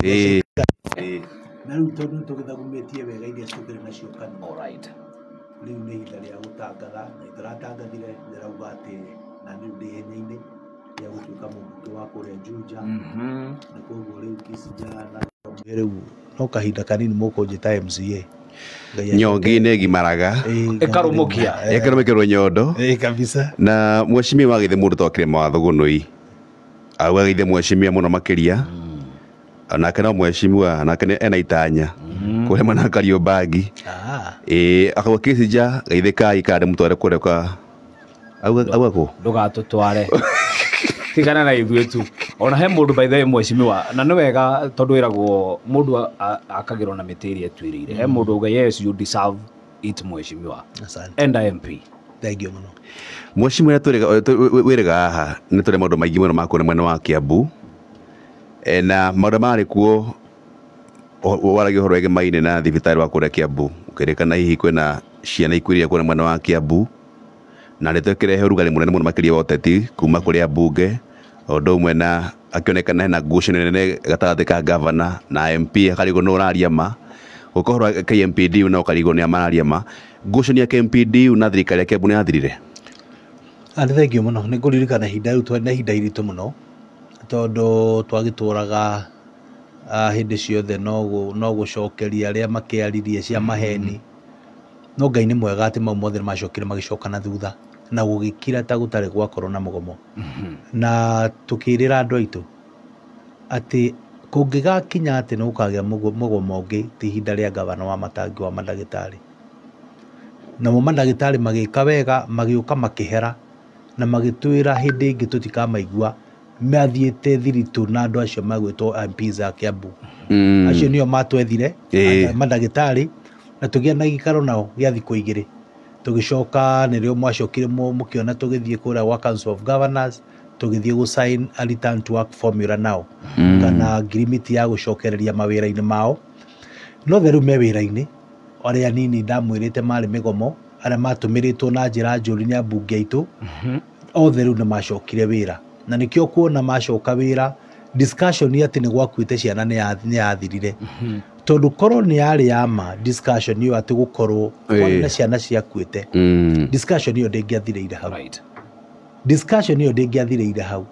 Ĩĩ. Na rĩu tondũ nĩ tũgĩthagumĩtie wega iria tũkĩrĩ nacio kanua, rĩu nĩ ihinda rĩa gũtangatha, na tũratangathire ndĩrauga atĩ na rĩu ndĩ ihenya-inĩ rĩa gũtuĩka mũmbunge wa kũrĩa Juja. Na koguo rĩu Kisinja na rĩu no kahinda kanini mũkũnjĩta MCA. Ngai Nyongi nĩ ĩgimaraga. Ĩĩ, Ĩkarũmũkia. Ĩkarũmĩkĩrwo nyondo. Ĩĩ, kabisa. Na mheshimiwa githĩ mũndũ ta Kĩrĩma wa Thũgũnũi auga githĩ mheshimiwa mũno makĩria, nake no mheshimiwa, nake ena itanya kũrĩa mwena wa Kariobangi. Ĩĩ, akauga Kisinja geithĩkai kana ndĩmũtware kũrĩa kwa auga kũ? Ndũgatũtware, tigana na ithuĩ tu. Ona he mũndũ, by the way, mheshimiwa, na nĩ wega tondũ ĩragwo mũndũ akagĩrwo na mĩtĩ ĩrĩa ĩtuĩrĩire. He mũndũ auga, "Yes, you deserve it, mheshimiwa." Asante. Enda MP. Thank you mũno. Mheshimiwa, wĩrĩga haha nĩ tũrĩ maũndũ maingĩ mũno ma kuona mwena wa Kiambu. Na maũndũ marĩ kuo waragia ũhoro wĩgemaine na thibitarĩ wa kũrĩa Kiambu, ũkĩrĩkana hihi kwĩna ciana ikuĩrĩire kũrĩa mwena wa Kiambu, na ndeto ĩkĩrehe ũrugarĩ mũnene mũno makĩria wa ũteti kuma kũrĩ ambunge, o ũndũ ũmwe na akĩonekana hena ngucanio nene gatagatĩ ka gavana na MP, akarigwo nũ ũraria ma. Gũka ũhoro wa KMPDU na ũkarigwo nĩa mararia ma. Ngucanio ya KMPDU na thirikari ya Kiambu nĩ yathirire? Ah, nĩ thank you mũno. Nĩ ngũririkana ihinda rĩu twarĩ na ihinda iritũ mũno, tondũ twagĩtũraga hĩndĩ ciothe no gũcokeria arĩa makĩaririe cia maheni. No Ngai nĩ mwega atĩ mau mothe nĩ macokire magĩcoka na thutha na gũgĩkira ta gũtarĩ gwakorwo na mũgomo. Na tũkĩrĩra andũ aitũ atĩ kũngĩgakinya atĩ nĩ gũkagĩa mũgomo ũngĩ, ti ihinda rĩa gavana wa Matangi wa mandagĩtarĩ. Namo mandagĩtarĩ magĩka wega, magĩũka makĩhera na magĩtwĩra hĩndĩ ĩngĩ tũtikamaigua mathiĩte thiritũ na andũ acio magwĩtwo MPs a Kiambu. Acio nĩo matwethire mandagĩtarĩ, na tũgĩa na gĩikaro nao gĩa thikũ 2. Tũgĩcoka nĩrĩo mwacokire mũkĩona tũgĩthiĩ kũrĩa gwa Council of Governors, tũgĩthiĩ gũ sign a return to work formula nao, kana ngirimiti ya gũcokereria mawĩra-inĩ mao. No the rĩu me wĩra-inĩ, arĩa anini ndamwĩrĩte marĩ mĩgomo, arĩa matũmĩrĩtwo na njĩra njũru nĩ ambunge aitũ, othe rĩu nĩ macokire wĩra. Na nĩkĩo kuona macoka wĩra, discussion atĩ nĩ gwakuĩte ciana nĩ yathirire. Tondũ korwo nĩ yarĩ ya ma discussion ĩyo atĩ gũkorwo kwarĩ na ciana ciakuĩte, discussion ĩyo ndĩngĩathirĩire hau. Discussion ĩyo ndĩngĩathirĩire hau.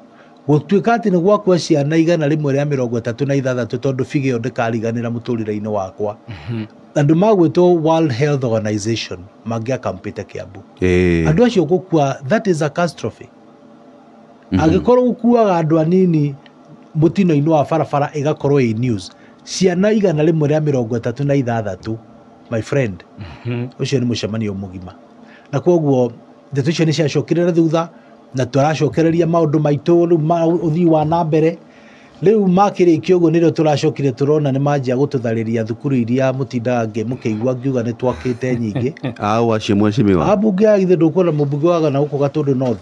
Gũtuĩka atĩ nĩ gwakua ciana 136, tondũ figure ĩyo ndĩkariganĩra mũtũrĩre-inĩ wakwa. Andũ magwĩtwo World Health Organization mangĩakampĩte Kiambu. Andũ acio gũkua, that is a catastrophe. Angĩkorwo gũkuaga andũ anini mũtino-inĩ wa barabara ĩgakorwo ĩ news, ciana 136, my friend, ũcio nĩ mũcemanio mũgima. Na koguo ndeto icio nĩ ciacokire na thutha, na tũracokereria maũndũ maitũ rĩu ma ũthii wa na mbere. Rĩu makĩrĩkia ũguo nĩrĩo tũracokire tũrona nĩ manjia gũtũtharĩria thukuru iria mũtindaga mũkĩigua ngiuga nĩ twakĩte nyingĩ. Au acio mheshimiwa? Ambunge a githĩ ndũkuona mũmbunge wa na gũkũ Gatũndũ North,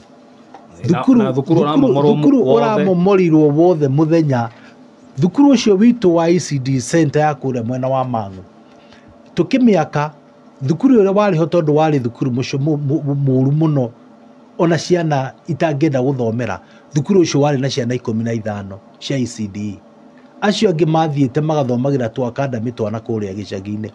thukuru Na thukuru ũramomorwo thukuru wothe. Ũramomorirwo wothe mũthenya. Thukuru ũcio witũ wa ECD center ya kũrĩa mwena wa Mang'u tũkĩmĩaka, thukuru ũrĩa warĩ ho, tondũ warĩ thukuru mũru mũno, ona ciana itangĩenda gũthomera thukuru ũcio, warĩ na ciana 15 cia ECDE. Acio angĩ mathiĩte magathomagĩra tũ academy twana kũrĩa gĩcagi-inĩ.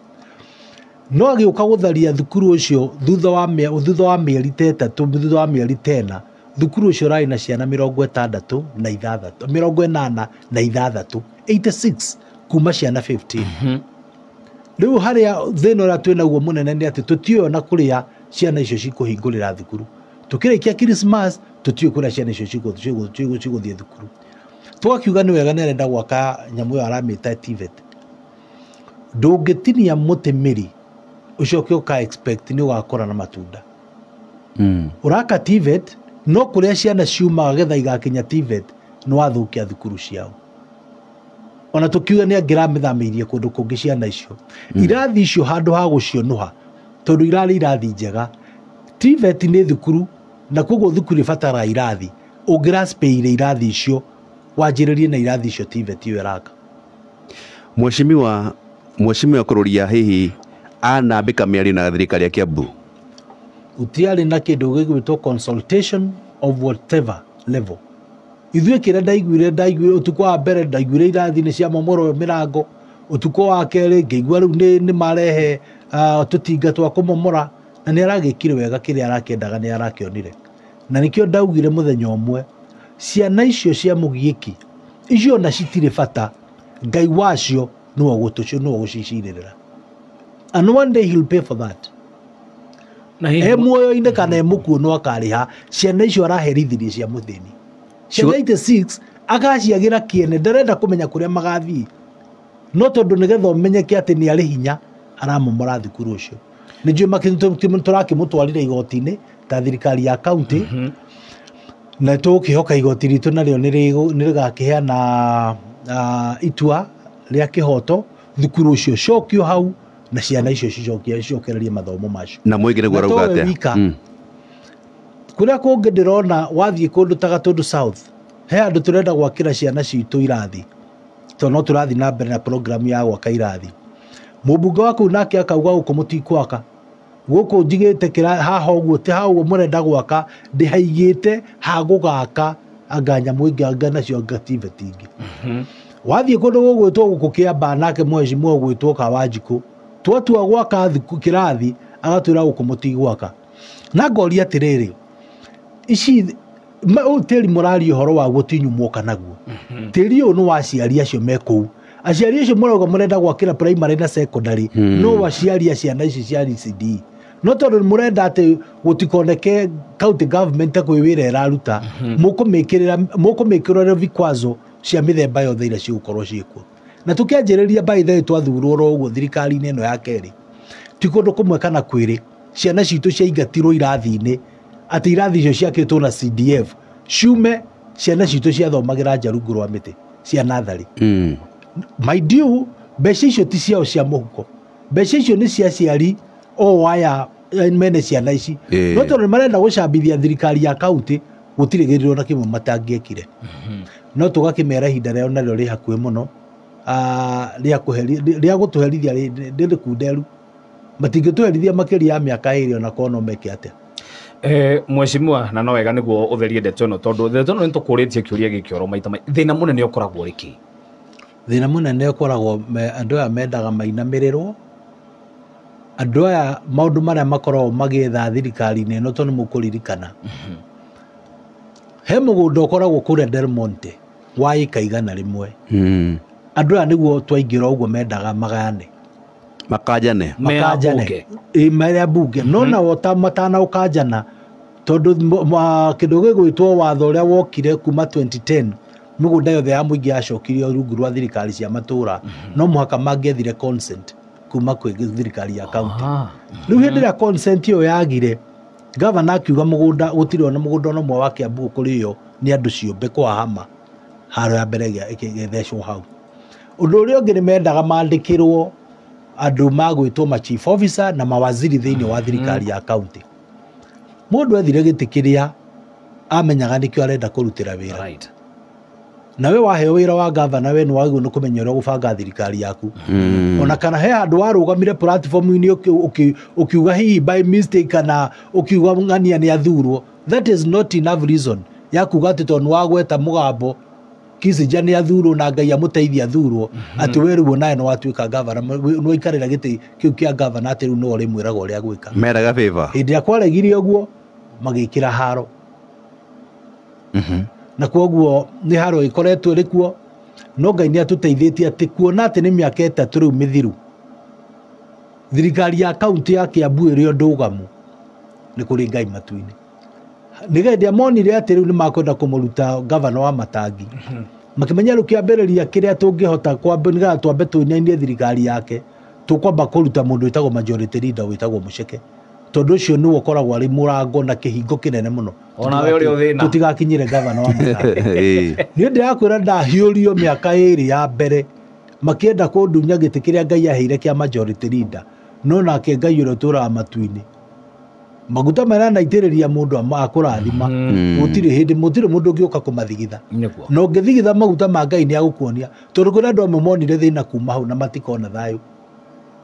No agĩũka gũtharia thukuru ũcio thutha wa mĩeri ta 3, thutha wa mĩeri ta 4, thukuru ũcio ũrarĩ na ciana 66, 86, 86 kuma ciana 15. Rĩu harĩa thĩna ũrĩa twĩ naguo mũnene nĩ atĩ tũtiũĩ ona kũrĩa ciana icio cikũhingũrĩra thukuru. Tũkĩrĩkia Christmas, tũtiũĩ kũrĩa ciana icio cigũthiĩ thukuru. Tũgakiuga nĩ wega nĩ arenda gwaka nyamũ ĩyo aramĩta TVET. Ndũngĩtinia mũtĩ mĩri ũcoke ũka expect nĩ ũgakũra na matunda. Ũraka TVET, no kũrĩa ciana ciumaga getha igakinya TVET nĩ wathũkia thukuru ciao. Ona tũkiuga nĩ angĩramĩthamĩirie kũndũ kũngĩ ciana icio, irathi icio handũ ha gũcionũha, tondũ irarĩ irathi njega. TVET nĩ thukuru, na koguo thukuru ĩbataraga irathi. Ũngĩraspĩire irathi icio, wanjĩrĩrie na irathi icio TVET ĩyo ĩraka. Mheshimiwa kũrũria hihi anambĩka mĩario na thirikari ya Kiambu? Gũtiarĩ na kĩndũ gĩgwĩtwo consultation of whatever level. Ithuĩ kĩrĩa ndaiguire ũtukũ wa mbere ndaiguire irathi nĩ cia momorwo mĩrango, ũtukũ wa kerĩ ngĩigua rĩu nĩ marehe tũtinga twa kũmomora, na nĩ aragĩkire wega kĩrĩa arakĩendaga nĩ arakĩonire. Na nĩkĩo ndaugire mũthenya ũmwe, ciana icio cia mũgiĩki icio ona citirĩ bata, Ngai wacio nĩwe ũgũcicirĩrĩra. And one day he'll pay for that. Na hihi E muoyo-inĩ kana e mũkuũ no akarĩha. Ciana icio araherithirie cia mũthĩni. Ciana 86 agaciagĩra kĩene, ndarenda kũmenya kũrĩa magathiĩ, no tondũ nĩgetha ũmenyeke atĩ nĩ arĩ hinya aramomora thukuru ũcio. Nĩ njũĩ tũrakĩmũtwarire igoti-inĩ ta thirikari ya county, na tũgũkĩhoka igoti ritũ narĩo nĩ rĩgakĩheana itua rĩa kĩhoto, thukuru ũcio ũcokio hau na ciana icio cicokererie mathomo macio. Na mũingĩ nĩguo Na arauga towe atĩa? wika. Kũrĩa kũngĩ ndĩrona wathiĩ kũndũ ta Gatũndũ South, he handũ tũrenda gwakĩra ciana citũ irathi, tondũ no tũrathiĩ na mbere na program ya gwaka irathi. Mũmbunge wa kũu nake akauga gũkũ mũtikwaka, gũkũ njigĩte kĩra haha ũguo, ti haha ũguo mũrenda gwaka, ndĩhaigĩte ha gũgaka anga nyamũ ĩngĩ anga nacio anga TVET ingĩ. Wathiĩ kũndũ gũgwĩtwo gũkũ Kĩambaa, nake mheshimiwa ũgwĩtwo Kawanjikũ, twatua gwaka kĩrathi agatwĩra gũkũ mũtigwaka. Na ngoria atĩrĩrĩ, ici ũyũ tĩri mũraria ũhoro waguo ti inyuĩ muoka naguo. Tĩri ũyũ nĩ wa aciari acio me kũu. Aciari acio mũrauga mũrenda gwakĩra primary na secondary, no aciari a ciana ici cia ECD. No tondũ mũrenda atĩ gũtikoneke county government kwĩ wĩra ĩraruta, mũkũmĩkĩrĩra vikwazo cia mĩthemba yothe iria cigũkorwo ciĩkuo. Na tũkĩanjĩrĩria by the way twathurwo oro ũguo thirikari-inĩ ĩno ya kerĩ, ti kũndũ kũmwe kana kwĩrĩ ciana citũ ciaingatirwo irathi-inĩ, atĩ irathi icio ciakĩtwo na CDF ciume, ciana citũ ciathomagĩra nja rungu rwa mĩtĩ cia natharĩ. Mind you, mbeca icio ti ciao cia mũhuko, mbeca icio nĩ cia aciari o aya mene ciana ici. No tondũ nĩ marenda gũcambithia thirikari ya county, gũtirĩ gĩthurano na kĩmwe matangĩekire. No tũgakĩmera ihinda rĩao narĩo rĩ hakuhĩ mũno, rĩa gũtũherithia rĩ rĩkunderu. Matingĩtũherithia makĩria ya mĩaka 2 ona korwo no meke atĩa. Mheshimiwa, na no wega nĩguo ũtherie ndeto ĩno, tondũ ndeto ĩno nĩtũkũrĩtie kĩũria gĩkĩ oro maita maingĩ. Thĩna mũnene ũkoragwo ũrĩ kĩ? Thĩna mũnene ũkoragwo andũ aya mendaga mainamĩrĩrwo. Andũ aya maũndũ marĩa makoragwo magĩetha thirikari-inĩ ĩno, tondũ nĩ mũkũririkana. He mũgũnda ũkoragwo kũrĩa Del Monte wa ĩka 100. Andũ aya nĩguo twaingĩra ũguo mendaga magayane. Makanjane. Mea Makanjane. mbunge. Ĩ, mea mbunge. No nao ta matanaũkanjana, tondũ kĩndũ gĩgwĩtwo watho ũrĩa wokire kuma 2010, mĩgũnda yothe ya mũingĩ yacokirio rungu rwa thirikari cia matũra, no mũhaka mangĩethire consent kuma kwĩ thirikari ya county. Rĩu hĩndĩ ĩrĩa consent ĩyo yagire, gavana akiuga mũgũnda gũtirĩ ona mũgũnda ona ũmwe wa Kiambu ũkũrĩo nĩ andũ ciũmbe kwahama haro ya mbere ĩgĩthecwo hau. Ũndũ ũrĩa ũngĩ nĩ mendaga mandĩkĩrwo andũ magwĩtwo ma chief officer na mawaziri thĩinĩ wa thirikari ya county. Mũndũ ethire gĩtĩ kĩrĩa amenyaga nĩkĩo arenda kũrutĩra wĩra. Na we waheo wĩra wa gavana, we nĩ wagĩrĩirwo nĩ kũmenya ũrĩa ũgũbanga thirikari yaku. Ona kana he handũ warũgamire platform-inĩ ũkiuga hihi by mistake kana ũkiuga ng'ania nĩ athurwo, that is not enough reason ya kuga atĩ tondũ nĩ wagweta mũgambo Kissinger nĩ athurwo na Ngai amũteithie athurwo, atĩ we rĩu onawe nĩ watuĩka gavana, nĩ waikarĩra gĩtĩ kĩu kĩa gavana atĩ rĩu nĩwe ũrĩmwĩraga ũrĩa gwĩka. Mendaga favor. Hĩndĩ ĩrĩa kwaregire ũguo magĩkĩra haro. Na kwoguo nĩ haro ĩkoretwo ĩrĩ kuo, no Ngai nĩ atũteithĩtie atĩ kuona atĩ nĩ mĩaka 3 rĩu mĩthiru, thirikari ya kaunti ya Kiambu ĩrĩ o ndũgamu, nĩ kũrĩ Ngai matu-inĩ. Nĩgetha monire atĩ rĩu nĩ makwenda kũmũruta gavana wa Matangi, makĩmenya rĩu kĩambĩrĩria kĩrĩa tũngĩhota nĩgetha twambe tũinainie thirikari yake, tũkwamba kũruta mũndũ wĩtagwo majority leader wĩtagwo Mũceke, tondũ ũcio nĩwe ũkoragwo arĩ mũrango na kĩhingo kĩnene mũno. Ona we ũrĩ o thĩna. Tũtigakinyĩre gavana wa Matangi. Niĩ ndĩrakwĩra ndahiũrio mĩaka 2 ya mbere makĩenda kũndunya gĩtĩ kĩrĩa Ngai aheire kĩa majority leader, no nake Ngai ũrĩa ũtũũraga matu-inĩ maguta marĩa anaitĩrĩria mũndũ akũrathima, gũtirĩ hĩndĩ, gũtirĩ mũndũ ũngĩũka kũmathigitha. Na ũngĩthigitha maguta ma Ngai nĩ agũkuonia, tondũ kũrĩ andũ amwe monire thĩna kuma hau na matikona thayũ.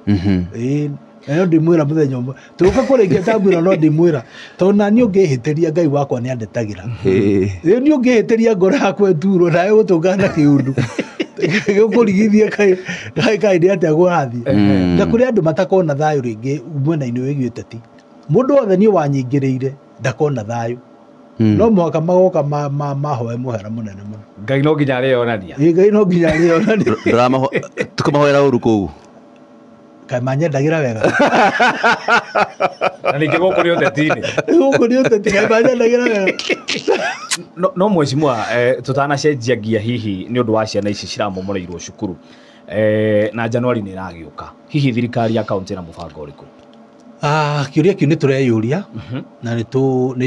Ĩĩ, na no ndĩmwĩra mũthenya ũmwe tũgũka kũrĩkia tambwĩra, no ndĩmwĩra tondũ naniĩ ũngĩhĩtĩria Ngai wakwa nĩ andetagĩra. Ĩĩ, niĩ ũngĩhĩtĩria ngoro yakwa ĩturwo nawe gũtũngana na kĩũndũ gĩkũrigithie kaĩ kaĩ kaĩ nĩ atĩa kũrathiĩ. Na kũrĩ andũ matakona thayũ rĩngĩ mwena-inĩ wĩgiĩ ũteti. Mũndũ wothe niĩ wanyingĩrĩire ndakona thayũ, no mũhaka magoka mahoe mũhera mũnene mũno. Ngai no nginya arĩonania. Ĩĩ, Ngai no nginya arĩonania. Tukamahoera ũru kũu. Kaĩ manyendagĩra wega. Na ningĩ gũkũ nĩ ũteti-inĩ. Gũkũ nĩ ũteti, kaĩ manyendagĩra wega. No mheshimiwa, tutanacenjia ngia hihi nĩ ũndũ wa ciana ici ciramomoreirwo cukuru, na Januari nĩ ĩragĩũka, hihi thirikari ya kaunti ĩna mũbango ũrĩkũ? Ah, kĩũria kĩu nĩ tũreyũria na nĩ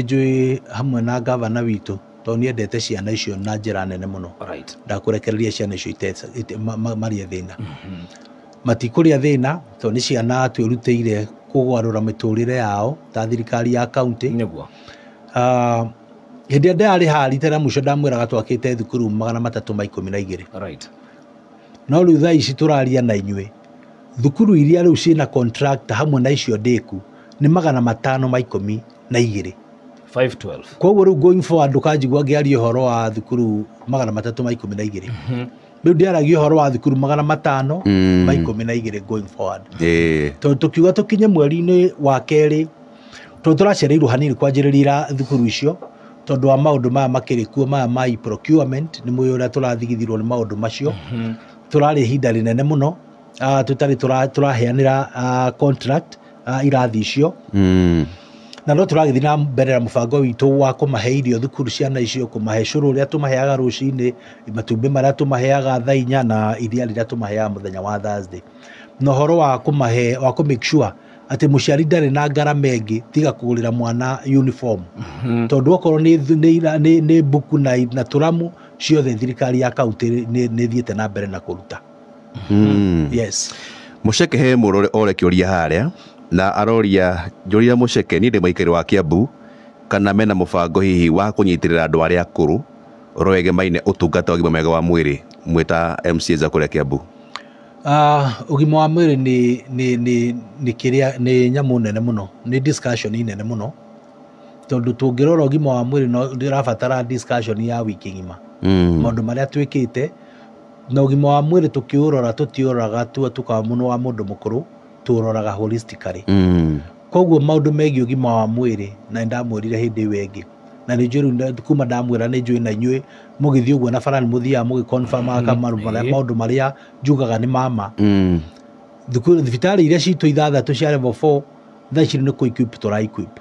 njũĩ hamwe na gavana witũ, tondũ nĩ endete ciana icio na njĩra nene mũno. Ndakũrekereria ciana icio marĩe thĩna. Matikũrĩa thĩna tondũ nĩ ciana twĩrutĩire kũgarũra mĩtũrĩre yao ta thirikari ya kaunti. Ah, hĩndĩ ĩrĩa ndĩrarĩ haha rita rĩa mũico ndamwĩraga twakĩte thukuru 312. No rĩu thaa ici tũraria na inyuĩ, thukuru iria rĩu ciĩna contract hamwe na icio ndĩku nĩ 512. 512. Koguo rĩu going forward ndũkanjigua ngĩaria ũhoro wa thukuru 312. Rĩu ndĩaragia ũhoro wa thukuru 512 going forward, tondũ tũkiuga tũkinye mweri-inĩ wa kerĩ, tondũ tũracereirwo hanini kwanjĩrĩria thukuru icio tondũ wa maũndũ maya makĩrĩ kuo maya ma e-procurement. Nĩ mũĩ ũrĩa tũrathigithirwo nĩ maũndũ macio. Tũrarĩ ihinda rĩnene mũno tũtarĩ tũraheanĩra contract irathi icio, na no tũragĩthiĩ na mbere na mũbango witũ wa kũmahe irio thukuru ciana icio, kũmahe cũrũ ũrĩa tũmaheaga rũcinĩ, matumbĩ marĩa tũmaheaga thaa 4, na iria rĩrĩa tũmaheaga mũthenya wa Thursday, na ũhoro wa kũmahe wa kũ make sure atĩ mũciari ndarĩ na ngarama ĩngĩ tiga kũgũrĩra mwana uniform, tondũ okorwo nĩ thu- nĩ ira- nĩ nĩ mbuku na tũramu ciothe, thirikari ya kaunti nĩ ĩthiĩte na mbere na kũruta. Yes. Mũceke he mũrore ore kĩũria harĩa na aroria njũria Mũceke, niĩ ndĩ mũikari wa Kiambu, kana mena mũbango hihi wa kũnyitĩrĩra andũ arĩa akũrũ ũhoro wegemaine ũtungata wa ũgima mwega wa mwĩrĩ mwĩta MCAs a kũrĩa Kiambu? Ũgima wa mwĩrĩ nĩ kĩrĩa nĩ nyamũ nene mũno, nĩ discussion nene mũno, tondũ tũngĩrora ũgima wa mwĩrĩ no ndĩrabatara discussion ya wiki ng'ima. Maũndũ marĩa twĩkĩte na ũgima wa mwĩrĩ tũkĩũrora, tũtiũroraga tu tukawa mũno wa mũndũ mũkũrũ, tũũroraga holistically. Koguo maũndũ megiĩ ũgima wa mwĩrĩ, na nĩndamwĩrire hĩndĩ ĩyo ĩngĩ, na nĩ njũĩ rĩu kuma ndamwĩra, nĩ njũĩ na inyuĩ mũgĩthiĩ ũguo na bara nĩ mũthiaga mũgĩconfirmaga maũndũ marĩa njugaga nĩ mama. Thukuru thibitarĩ iria citũ ithathatũ cia level 4 thaa ici nĩ kũ equip tũra equip.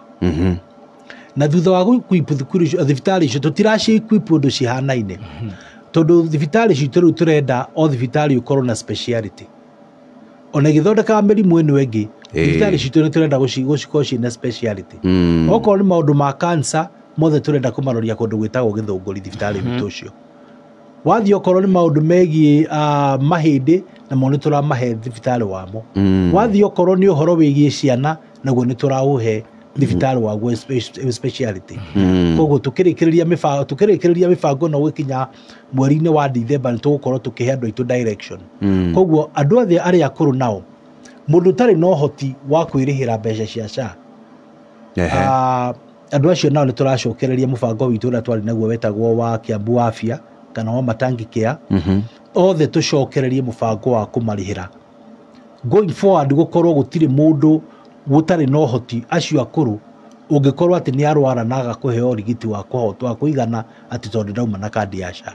Na thutha wa gũ equip thukuru icio, thibitarĩ icio tũtiraci equip ũndũ cihanaine, tondũ thibitarĩ citũ rĩu tũrenda o thibitarĩ ũkorwo na speciality ona ĩgĩthondekaga mĩrimũ ĩno ĩngĩ. Thibitarĩ citũ nĩ tũrenda gũcikorwo ciĩna speciality. Okorwo nĩ maũndũ ma cancer mothe tũrenda kũmaroria kũndũ gwĩtagwo Gĩthũngũri, thibitarĩ witũ ũcio wathiĩ. Okorwo nĩ maũndũ megiĩ mahĩndĩ namo nĩ tũramahe thibitarĩ wamo. Wathiĩ okorwo nĩ ũhoro wĩgiĩ ciana naguo nĩ tũraũhe thibitarĩ waguo speciality. Koguo tũkĩrĩkĩrĩria mĩbango ĩno gũkinya mweri-inĩ wa Dithemba nĩ tũgũkorwo tũkĩhe andũ aitũ direction. Koguo andũ othe arĩa akũrũ, nao mũndũ ũtarĩ na ũhoti wa kwĩrĩhĩra mbeca cia SHA, andũ acio nao nĩ tũracokereria mũbango witũ ũrĩa twarĩ naguo wetagwo wa Kiambu Afya kana wa Matangi Care. Othe tũcokererie mũbango wa kũmarĩhĩra going forward, gũkorwo gũtirĩ mũndũ gũtarĩ na ũhoti, acio akũrũ, ũngĩkorwo atĩ nĩ arwara na aga kũheo ũrigiti wa kũhota wa kũigana atĩ tondũ ndauma na kandi ya SHA.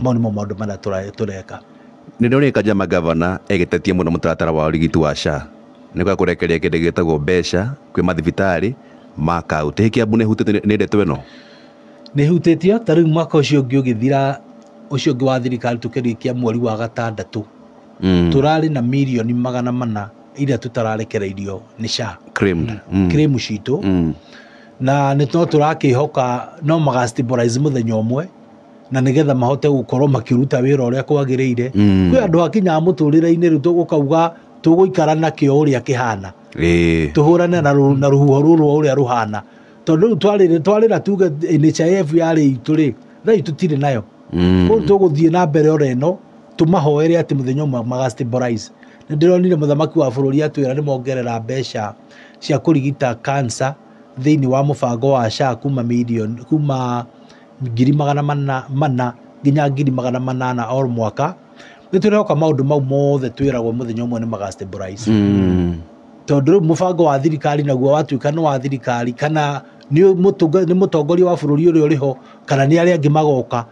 Mau nĩmo maũndũ marĩa tũreka. Nĩ ndonire Kajama gavana egĩtetie mũno mũtaratara wa ũrigiti wa SHA nĩ kwa kũrekereria kĩndũ gĩtagwo mbeca kwĩ mathibitarĩ ma kaunti. Hihi Kiambu nĩ ĩhutĩtio nĩ ndeto ĩno? Nĩ hutĩtio. Ta rĩu mwaka ũcio ũngĩ ũgĩthira, ũcio ũngĩ wa thirikari, tũkĩrĩkia mweri wa gatandatũ, tũrarĩ na mirioni 400 iria tũtararekereirio nĩ SHA. Claimed. Claim citũ. Na nĩ no tũrakĩhoka no maga stabilize mũthenya ũmwe na nĩgetha mahote gũkorwo makĩruta wĩra ũrĩa kwagĩrĩire. Kwĩ andũ akinyaga mũtũrĩre-inĩ rĩu ũkauga tũgũikara nakĩo ũrĩa kĩhana, tũhũrane na rũhuho rũrũ o ũrĩa rũhana, tondũ rĩu twarĩra tuge NHIF yarĩ itũ rĩ, thaa ici tũtirĩ nayo. Koguo tũgũthiĩ na mbere oro ĩno tũmahoere atĩ mũthenya ũmwe maga stabilize Nĩ ndĩronire mũthamaki wa bũrũri atwĩra nĩ mongerera mbeca cia kũrigita cancer thĩinĩ wa mũbango wa SHA kuma mirioni kuma 400,000 nginya 800,000 o mwaka. Nĩ tũrehoka maũndũ mau mothe twĩragwo mũthenya ũmwe nĩ maga stabilize. Tondũ rĩu mũbango wa thirikari naguo watuĩka nĩ wa thirikari, kana nĩ mũtongoria wa bũrũri ũrĩa ũrĩ ho, kana nĩ arĩa angĩ magoka,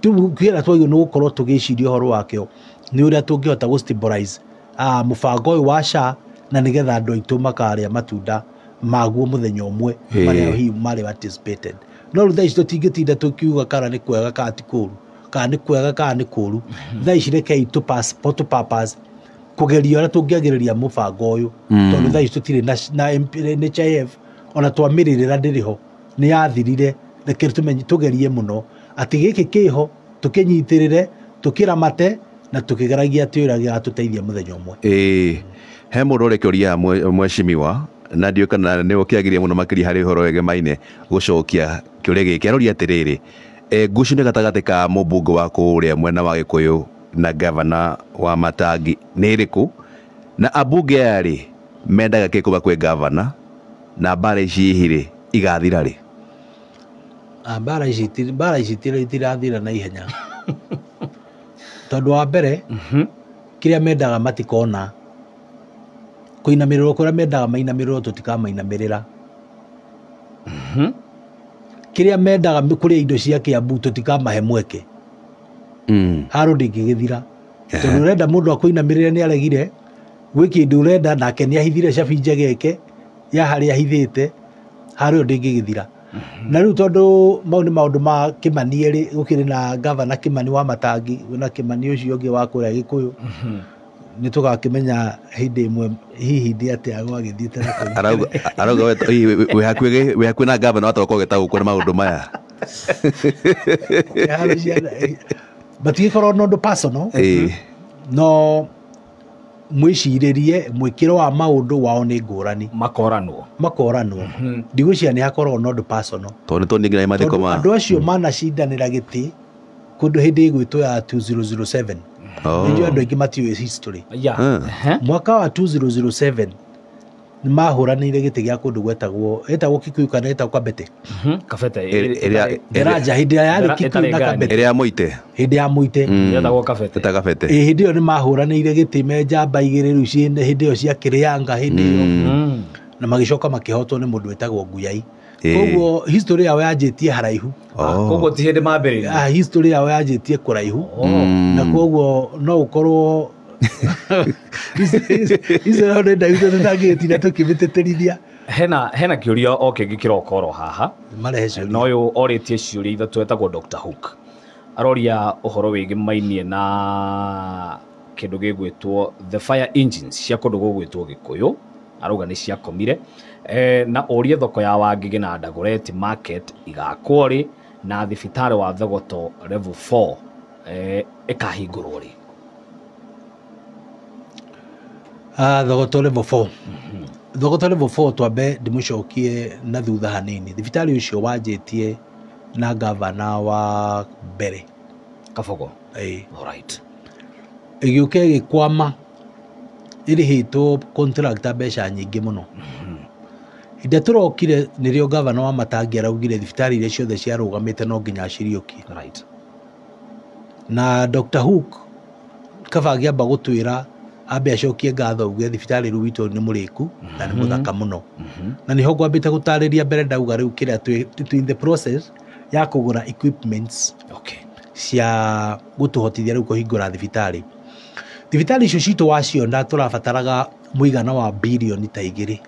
rĩu kĩrĩa twagĩrĩirwo nĩ gũkorwo tũgĩciria ũhoro wakĩo nĩ ũrĩa tũngĩhota gũ stabilize mũbango ũyũ wa SHA, na nĩgetha andũ aitũ makarĩa matunda maguo mũthenya ũmwe marĩa hihi marĩ anticipated. No rĩu thaa ici tũtingĩtinda tũkiuga kana nĩ kwega kana ti kũru, kana nĩ kwega kana nĩ kũru. Thaa ici rekei tũ purpose kũgeria ũrĩa tũngĩagĩrĩria mũbango ũyũ, tondũ thaa ici tũtirĩ na NHIF, ona twamĩrĩrĩra ndĩrĩ ho, nĩ yathirire. Reke tũgerie mũno atĩ gĩkĩ kĩho tũkĩnyitĩrĩre, tũkĩramate na tũkĩgeragia atĩ ũrĩa gĩgatũteithia mũthenya ũmwe. He mũndũ ũrĩ kĩũria mheshimiwa, na ndiũĩ kana nĩ ũkĩagĩrĩire mũno makĩria harĩ ũhoro wĩgemaine gũcokia kĩũria gĩkĩ. Aroria atĩrĩrĩ, ngucanio gatagatĩ ka mũmbunge wa kũrĩa mwena wa Gĩkũyũ na gavana wa Matangi nĩ ĩrĩkũ, na ambunge aya rĩ mendaga kĩ kuma kwĩ gavana, na mbara ici hihi rĩ igathira rĩ? Mbara ici itirathira na ihenya. Tondũ wa mbere, kĩrĩa mendaga matikona, kũinamĩrĩrwo kũrĩa mendaga mainamĩrĩrwo tũtikamainamĩrĩra. Kĩrĩa mendaga kũrĩa indo cia Kiambu tũtikamahe mweke. Haro ndĩngĩgĩthira. Tondũ ũrenda mũndũ akũinamĩrĩre nĩ aregire, gwĩ kĩndũ ũrenda nake nĩ ahithire cabi njegeke ya harĩa ahithĩte, haro ĩyo ndĩngĩgĩthira. Na rĩu tondũ mau nĩ maũndũ ma Kĩmani erĩ, gũkĩrĩ na gavana Kĩmani wa Matangi na Kĩmani ũcio ũngĩ wa kũrĩa Gĩkũyũ, nĩ tũgakĩmenya hĩndĩ ĩmwe hihi ndĩ atĩa gwagĩthiĩte na kũu. Arauga wĩ hakuhĩ na gavana watoka ũgĩtaũkwo nĩ maũndũ maya. Matigĩkorwo na ũndũ personal, no mwĩcirĩrie mwĩkĩro wa maũndũ wao nĩ ngũrani. Makoranwo. Ndigwĩciria nĩ hakoragwo na ũndũ personal. Tondũ nĩ tuonire nginya mathiko ma andũ acio manacindanĩra gĩtĩ kũndũ hĩndĩ ĩgwĩtwo ya 2007. Nĩnjũĩ andũ aingĩ matiũĩ history. Mwaka wa 2007 nĩ mahũranĩire gĩtĩ gĩa kũndũ gwetagwo Kikuyu kana ĩtagwo Kabete. Kabete. Daraja hĩndĩ ĩrĩa yarĩ Kikuyu na Kabete. Ĩrĩa ya Mũite. Hĩndĩ ya Mũite. Ĩtagwo Kabete. Ĩtagwo Kabete. Hĩndĩ ĩyo nĩ mahũranĩire gĩtĩ me njamba igĩrĩ rĩu ciĩ hĩndĩ ĩyo cia Kĩrĩanga hĩndĩ ĩyo. Na magĩcoka makĩhotwo nĩ mũndũ wĩtagwo Nguyai. Koguo history yao yanjĩtie haraihu. Koguo ti hĩndĩ mambĩrĩria. History yao yanjĩtie kũraihu. Na koguo no ũkorwo history yao nĩ ndaihu tũtangĩgĩtinda tũkĩmĩtĩtĩrithia. Hena kĩũria o kĩngĩ kĩroka oro haha. Marehe ciũria. Na ũyũ orĩtie ciũria ithatũ etagwo Dr. Hook. Aroria ũhoro wĩgĩmainie na kĩndũ gĩgwĩtwo the fire engines cia kũndũ gũgwĩtwo Gĩkũyũ. Arauga nĩ ciakomire. Na ũrie thoko ya Wangigĩ na Dagoretti market igakwo rĩ, na thibitarĩ wa Thogoto level 4 ĩkahingũrwo rĩ? Thogoto level 4. Thogoto level 4 twambe ndĩmũcokie na thutha hanini. Thibitarĩ ũcio wanjĩtie na gavana wa mbere Kabogo. Alright. Ĩgĩũka ĩgĩkwama, ĩrĩhĩtwo contractor mbeca nyingĩ mũno. Hĩndĩ ĩrĩa tũrokire nĩrĩo gavana wa Matangi araugire thibitarĩ iria ciothe ciarũgamĩte no nginya aciriũkie. Na Dr. Hook kaba agĩamba gũtwĩra ambe acokie ngatho auge thibitarĩ rĩu witũ nĩ mũrĩku na nĩ mũthaka mũno. Na nĩho ngwambĩte gũtarĩria mbere ndauga rĩu kĩrĩa twĩ in the process ya kũgũra equipments cia gũtũhotithia rĩu kũhingũra thibitarĩ. Thibitarĩ icio citũ waciona tũrabataraga mũigana wa birioni ta 2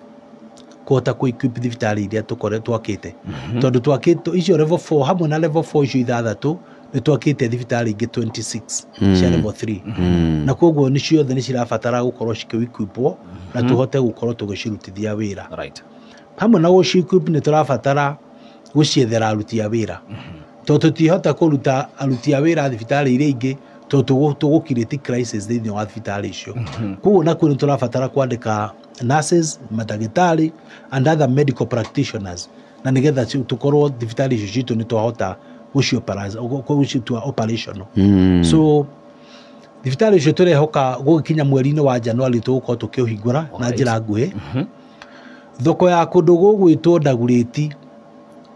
kũhota kũ equip thibitarĩ iria twakĩte. Tondũ twakĩte icio level 4 hamwe na level 4 icio ithathatũ nĩ twakĩte thibitarĩ ingĩ 26 cia level 3. Na koguo nĩ ciothe nĩ cirabatara gũkorwo cikĩ-equipwo na tũhote gũkorwo tũgĩcirutithia wĩra. Hamwe na gũci-equip nĩ tũrabatara gũciethera aruti a wĩra. Tondũ tũtihota kũruta aruti a wĩra thibitarĩ iria ingĩ tondũ tũgũ-create crisis thĩinĩ wa thibitarĩ icio. Koguo nakuo nĩ tũrabatara kwandĩka nurses, mandagĩtarĩ and other medical practitioners, na nĩgetha tũkorwo thibitarĩ icio citũ nĩ twahota gũcitua operational. So Thibitarĩ ũcio tũrehoka gũgĩkinya mweri-inĩ wa January tũgũkorwo tũkĩũhingũra na njĩra nguhĩ. Thoko ya kũndũ gũgwĩtwo Ndagurĩti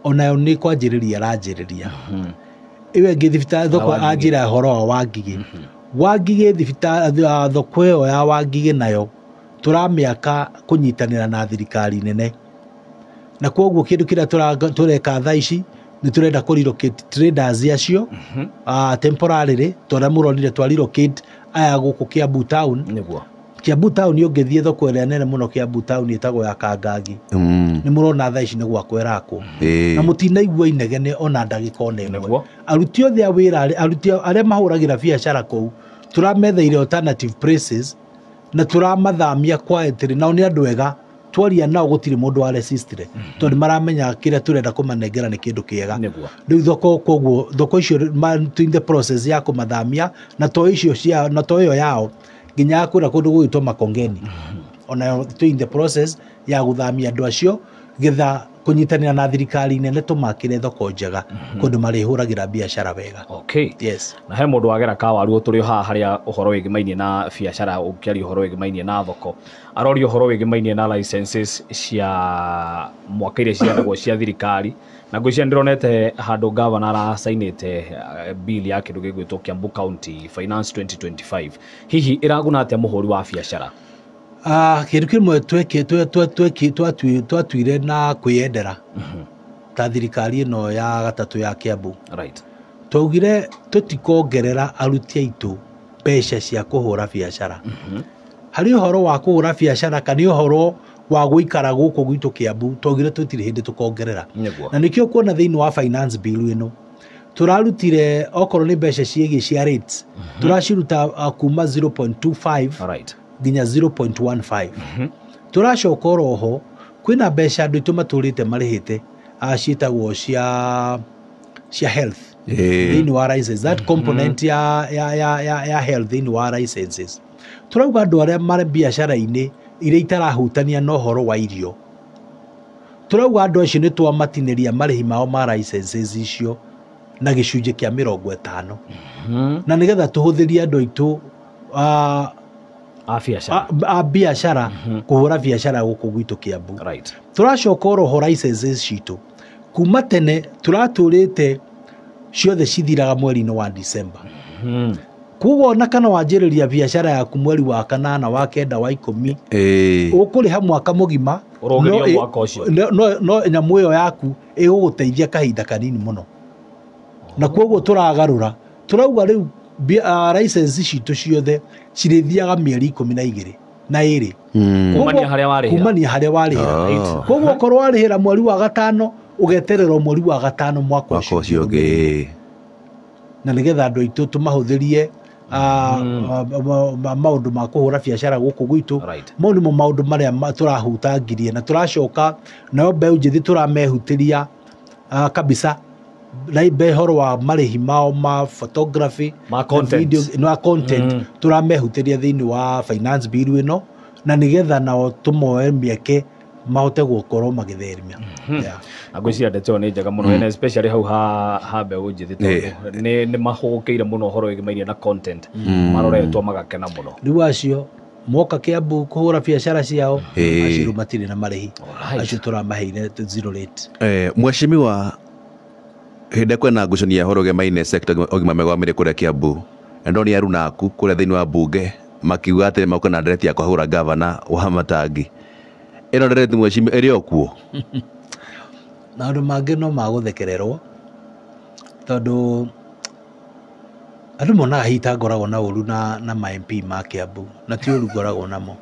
onayo nĩ kwanjĩrĩria ĩranjĩrĩria. Ĩyo ĩngĩ thibitarĩ thoko anjĩra ũhoro wa Wangigĩ. Wangigĩ thibitarĩ thoko ĩyo ya Wangigĩ nayo tũramĩaka kũnyitanĩra na thirikari nene. Na kwoguo kĩndũ kĩrĩa tũreka thaa ici nĩ tũrenda kũ relocate traders acio temporarily, tondũ mũronire twa relocate aya gũkũ Kiambu town. Nĩguo. Kiambu town ũngĩthiĩ thoko ĩrĩa nene mũno Kiambu town ĩtagwo ya Kangangi. Nĩ mũrona thaa ici nĩ gwakwo ĩrakwo. Na mũtinaigua inegene ona ndagĩka ona ĩmwe. Aruti othe a wĩra, aruti arĩa mahũragĩra biacara kũu, tũrametheire alternative places na tũramathamia quietly, nao nĩ andũ ega. Twaria nao gũtirĩ mũndũ wa resistire tondũ maramenya kĩrĩa tũrenda kũmanengera nĩ kĩndũ kĩega. Rĩu thoko koguo thoko icio in the process ya kũmathamia na to icio cia na to ĩyo yao nginya ya kũrĩa kũndũ gũgwĩtwo Makongeni. Onayo twĩ in the process ya gũthamia andũ acio getha kũnyitanĩra na thirikari nene tũmakĩre thoko njega kũndũ marĩhũragĩra biacara wega. Okay. Yes. Na he mũndũ wagera kawaru tũrĩ haha harĩa ũhoro wĩgĩmainie na biacara ũkĩaria ũhoro wĩgĩmainie na thoko aroria ũhoro wĩgĩmainie na licenses cia mwaka iria ciandagwo cia thirikari na ngwĩciria ndĩronete handũ governor aracainĩte bill ya kĩndũ gĩgwĩtwo Kiambu County Finance 2025. Hihi ĩraguna atĩa mũhũri wa biacara? Kĩndũ kĩmwe twatuire na kwĩyendera ta thirikari ĩno ya gatatũ ya Kiambu. Right. Twaugire tũtikongerera aruti aitũ mbeca cia kũhũra biacara. Harĩ ũhoro wa kũhũra biacara kana ũhoro wa gũikara gũkũ gwitũ Kiambu twaugire tũtirĩ hĩndĩ tũkongerera. Na nĩkĩo kuona thĩinĩ wa finance bill ĩno tũrarutire okorwo nĩ mbeca ciĩgiĩ cia rates tũraciruta kuma 0.25 right nginya 0.15. Tũracoka oroho kwĩna mbeca andũ aitũ matũrĩte marĩhĩte ciĩtagwo cia health thĩinĩ wa license, that component ya health thĩinĩ wa licenses. Tũrauga andũ arĩa marĩ biacara-inĩ iria itarahutania na ũhoro wa irio, tũrauga andũ acio nĩ twamatinĩria marĩhi mao ma licenses icio na gĩcunjĩ kĩa 50. Na nĩgetha tũhũthĩrie andũ aitũ a biacara kũhũra biacara gũkũ gwitũ Kiambu. Right. Tũracoka oroho licenses citũ kuma tene tũratũrĩte ciothe cithiraga mweri-inĩ wa December. Koguo ona kana wanjĩrĩria biacara yaku mweri wa 8 wa 9 wa 10 ũkũrĩha mwaka mũgima no nyamũ ĩyo yaku ĩgũgũteithia kahinda kanini mũno. Na koguo tũragarũra tũrauga rĩu license citũ ciothe cirĩthiaga mĩeri 12 na 2 kumania harĩa warĩhĩra. Koguo okorwo warĩhĩra mweri wa 5 ũgetererwo mweri wa 5 mwaka ũcio ũngĩ. Na nĩgetha andũ aitũ tũmahũthĩrie maũndũ ma kũhũra biacara gũkũ gwitũ. Mau nĩmo maũndũ marĩa tũrahutangirie na tũracoka nayo mbeũ njĩthĩ tũramehutĩria kabisa na ũhoro wa marĩhi mao ma photography ma content, video, na content tũramehutĩria thĩinĩ wa finance bill ĩno na nĩgetha nao tũmoe mĩeke mahote gũkorwo magĩtheremia. Na ngwĩciria ndeto nĩ njega mũno na especially hau ha mbeũ njĩthĩ tondũ nĩ mahũgũkĩire mũno ũhoro wĩgĩmainie na content maroretwo magakena mũno. Rĩu acio moka Kiambu kũhũra biacara ciao acio matirĩ na marĩhi, acio tũramaheire zero rate. Mheshimiwa, hĩndĩ kwĩna ngucanio ya ũhoro ũgemaine sector ũgima mwega wa mwĩrĩ kũrĩa Kiambu na ndonire aruna aku kũrĩa thĩinĩ wa bunge makiuga atĩ maũka na ndereti ya kũhũra gavana wa Matangi. Ĩno ndereti mheshimiwa ĩrĩ o kuo? Maũndũ mangĩ no magũthekererwo tondũ andũ monaga hihi ta ngoragwo na ũru na ma MP ma Kiambu na ti ũru ngoragwo namo.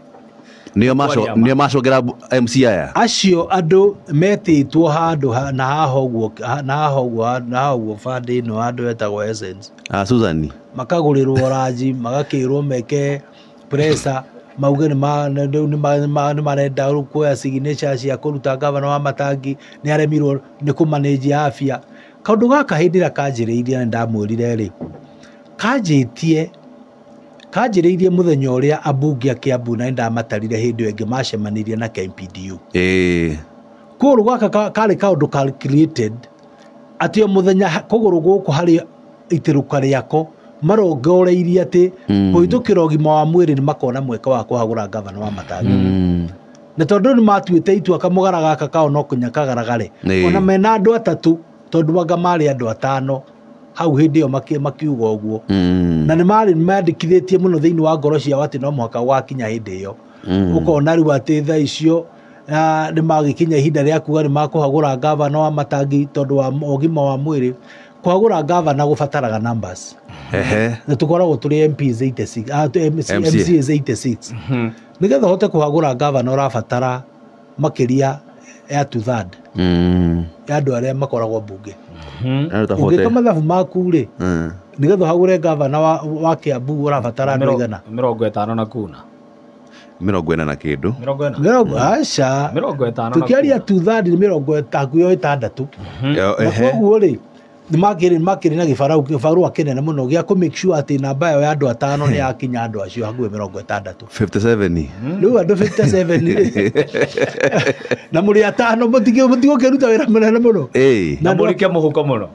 Nĩo macongera MC aya acio andũ metĩtwo handũ na haha ũguo na haha ũguo na haha ũguo band ĩno handũ etagwo Essence. Susan makagũrĩrwo ranji magakĩrwo meke pressure mauge nĩ marenda kuoya signature cia kũruta gavana wa Matangi nĩ aremirwo nĩ kũmanage afya. Kaũndũ gaka hĩndĩ ĩrĩa kanjĩrĩirie na ndamwĩrire rĩ kanjĩrĩirie mũthenya ũrĩa ambunge a Kiambu na ndamatarire hĩndĩ ĩyo ĩngĩ macemanirie na KMPDU. Kũgũrũ gaka karĩ kaũndũ calculated atĩ o mũthenya kũgũrũ gũkũ harĩ itĩrũka rĩako Marongoreirie atĩ kũhĩtũkĩra ũgima wa mwĩrĩ nĩ makona mweke wa kũhagũra gavana wa Matangi. Na tondũ nĩ matuĩte itua kamũgara gaka kao no kũnya kagaragare, ona mena andũ atatũ, tondũ anga marĩ andũ atano hau hĩndĩ ĩyo makiuga ũguo. Na nĩ marĩ mandĩkithĩtie mũno thĩinĩ wa ngoro ciao atĩ no mũhaka gũgakinya hĩndĩ ĩyo. Ũkona rĩu atĩ thaa icio nĩ magĩkinya ihinda rĩa kuga nĩ makũhagũra gavana wa Matangi tondũ wa ũgima wa mwĩrĩ. Kũhagũra gavana gũbataraga numbers. Na tũkoragwo tũrĩ MPs 86, MCAs 86. Nĩgetha ũhote kũhagũra gavana ũrabatara makĩria ya 2/3 ya andũ arĩa makoragwo mbunge. Ũngĩka mathabu maku rĩ, nĩgetha ũhagũre gavana wa Kiambu ũrabatara andũ aigana? 50 na kuna. 40 na kĩndũ. 40. Aca. 50. Tũkĩaria 2/3 nĩ 56. Na koguo rĩ, nĩ makĩrĩ na gĩbarũa kĩnene mũno gĩa kũ make sure atĩ namba ĩyo ya andũ atano nĩ yakinya andũ acio hakuhĩ 60. 57. Rĩu andũ 57 rĩ, na mũrĩ atano, mũtigũkĩruta wĩra mũnene mũno. Na mũrike mũhuko mũno.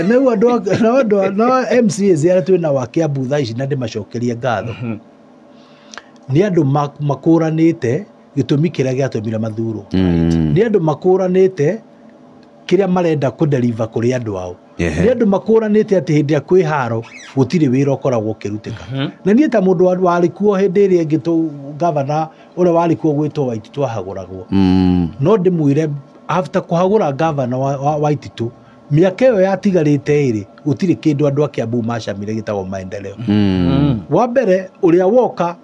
Rĩu andũ na andũ na MCAs arĩa twĩna wa Kiambu thaa ici, na ndĩmacokerie ngatho, nĩ andũ makũranĩte gĩtũmi kĩrĩa gĩatũmire mathurwo. Nĩ andũ makũranĩte kĩrĩa marenda kũdeliver kũrĩ andũ ao. Nĩ andũ makũranĩte atĩ hĩndĩ ĩrĩa kwĩ haro gũtirĩ wĩra ũkoragwo ũkĩrutĩka. Na niĩ ta mũndũ warĩ kuo hĩndĩ ĩrĩa ĩngĩ gavana ũrĩa warĩ kuo gwĩtwo Waititu ahagũragwo, no ndĩmwĩre after kũhagũra gavana wa Waititu, mĩaka ĩyo yatigarĩte ĩrĩ, gũtirĩ kĩndũ andũ a Kiambu macamire gĩtagwo maendeleo. Wa mbere, ũrĩa woka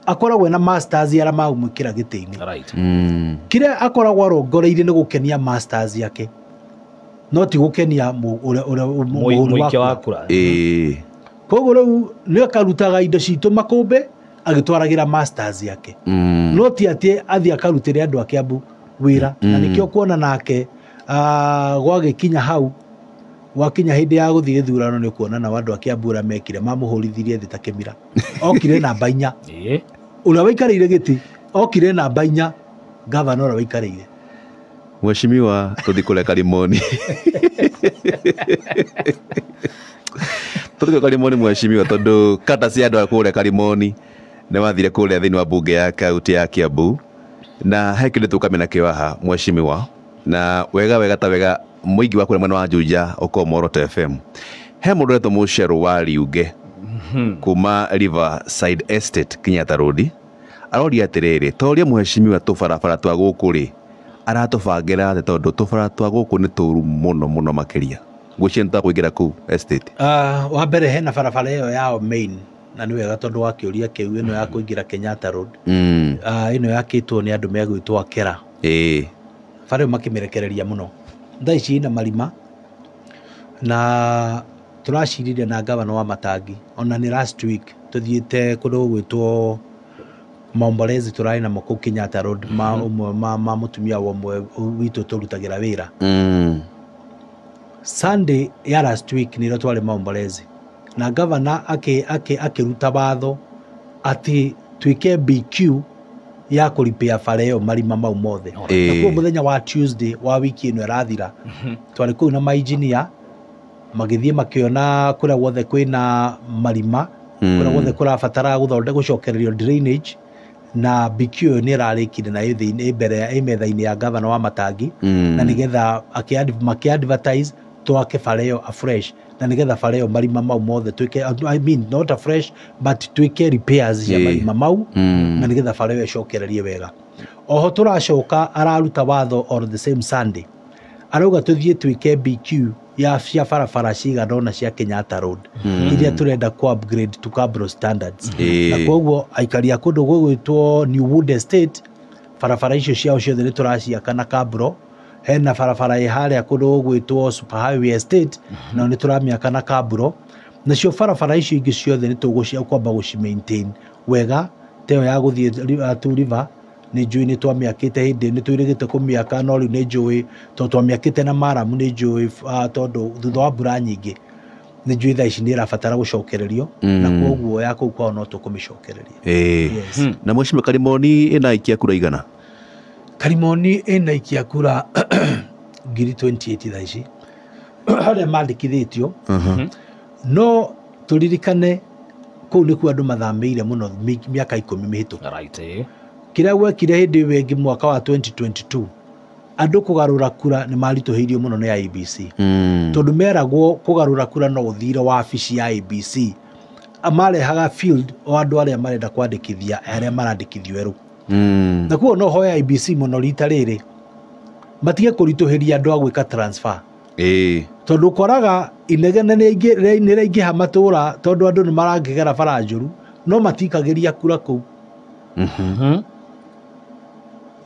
akoragwo na masters arĩa mamwĩkĩra gĩtĩ-inĩ. Kĩrĩa akoragwo arongoreirie nĩ gũkenia masters yake, no ti gũkenia ũrĩa mũhũri wa Mũikia wa kura. kura. Koguo rĩu nĩ akarutaga indo citũ makũmbĩ agĩtwaragĩra masters yake, no ti atĩ athiĩ akarutĩre andũ a Kiambu wĩra. Na nĩkĩo kuona nake gwagĩkinya hau, gwakinya hĩndĩ ya gũthiĩ gĩthurano, nĩ ũkuona nao andũ a Kiambu ũrĩa mekire, mamũhũrithirie thĩ ta kĩmira. Okire namba 4. Ũrĩa waikarĩire gĩtĩ okire namba 4, gavana ũrĩa waikarĩire. Mheshimiwa, tũthi kũrĩa Karimoni, tũthi kũrĩa Karimoni, mheshimiwa, tondũ kata cia andũ a kũrĩa Karimoni nĩ wathire kũrĩa thĩinĩ wa bunge ya kaunti ya Kiambu, na he kĩndũ tũkamĩ nakĩo haha, mheshimiwa, na wega wega ta wega mũingĩ wa kũrĩa mwena wa Juja ũkorwo Moroto FM. He mũndũ ũretwo Mũcerũ wa Riunge kuma Riverside Estate, Kenyatta Road, aroria atĩrĩrĩ, toria mheshimiwa, tũbarabara twa gũkũ rĩ, aratũbangĩra atĩ tondũ tũbara twa gũkũ nĩ tũru mũno mũno makĩria, ngwĩciria nĩ twakũingĩra kũu estate. Wa mbere hena barabara ĩyo yao main, na nĩ wega tondũ wa kĩũria kĩu, ĩno ya kũingĩra Kenyatta Road. Ĩno yakĩtwo nĩ andũ megwĩtwo Akera. Bara ĩyo makĩmĩrekereria mũno, thaa ici ina marima, na tũracirire na gavana wa Matangi ona nĩ last week tũthiĩte kũndũ gũgwĩtwo Maombolezi, tũrarĩ namo kũu Kenyatta Road, ma ũmwe ma mũtumia wa ũmwe witũ tũrutagĩra wĩra. Sunday ya last week nĩrĩo twarĩ Maombolezi, na gavana akĩruta watho atĩ twĩke BQ ya kũripĩa bara ĩyo marima mau mothe. Na kuo mũthenya wa Tuesday wa wiki ĩno ĩrathira twarĩ kũu na mainjinia, magĩthiĩ makĩona kũrĩa guothe kwĩna marima, kũrĩa guothe kũrabatara gũthonde gũcokererio drainage, na BQ ĩyo nĩ ĩrarĩkire na ĩ thĩinĩ, ĩ mbere ĩ metha-inĩ ya gavana wa Matangi, na nĩgetha makĩ-advertise twake bara ĩyo afresh, na nĩgetha bara ĩyo marima mau mothe twĩke, I mean not afresh but twĩke repairs cia marima mau, na nĩgetha bara ĩyo ĩcokererie wega. Oho tũracoka araruta watho on the same Sunday, arauga tũthiĩ twĩke BQ ya cia barabara cigana ũna cia Kenyatta Road iria tũrenda ku upgrade to cabro standards. Na koguo aikari a kũndũ gũgwĩtwo New Wood Estate, barabara icio ciao ciothe nĩ tũraciaka na cabro. Hena barabara ĩ harĩa kũndũ gũgwĩtwo Super Highway Estate, nao nĩ tũramĩaka na cabro. Nacio barabara icio ingĩ ciothe nĩ tũgũcia kwamba gũci maintain wega, ta ĩyo ya gũthiĩ Two River, nĩ njũĩ nĩ twamĩakĩte hĩndĩ nĩ twĩrĩgĩte kũmĩaka, no rĩu nĩ njũĩ tondũ twamĩakĩte na maramu, nĩ njũĩ tondũ thutha wa mbura nyingĩ nĩ njũĩ thaa ici nĩ ĩrabatara gũcokererio, na koguo ya kũu kwao no tũkũmĩcokereria. Yes. Na mheshimiwa, Karimoni ĩna aikia kura igana? Karimoni ĩna aikia kura 28,000 thaa ici arĩa mandĩkithĩtio, no Tũririkane kũu nĩkuo andũ mathamĩire mũno mĩaka 10 mĩhĩtũku. Right. Kĩrĩa gwekire hĩndĩ ĩyo ĩngĩ mwaka wa 2022, andũ kũgarũra kura nĩ maritũhĩirio mũno nĩ IEBC. Tondũ meragwo kũgarũra kura no ũthire wabici ya IEBC. Marehaga field o andũ arĩa marenda kwandĩkithia arĩa marandĩkithio erũ. Na kuo no hoya IEBC mũno rita rĩrĩ matige kũritũhĩria andũ a gwĩka transfer. Tondũ ũkoraga inegene nĩ rĩaingĩha matũra tondũ andũ nĩ marangĩgera bara njũru no matikagĩria kura kũu.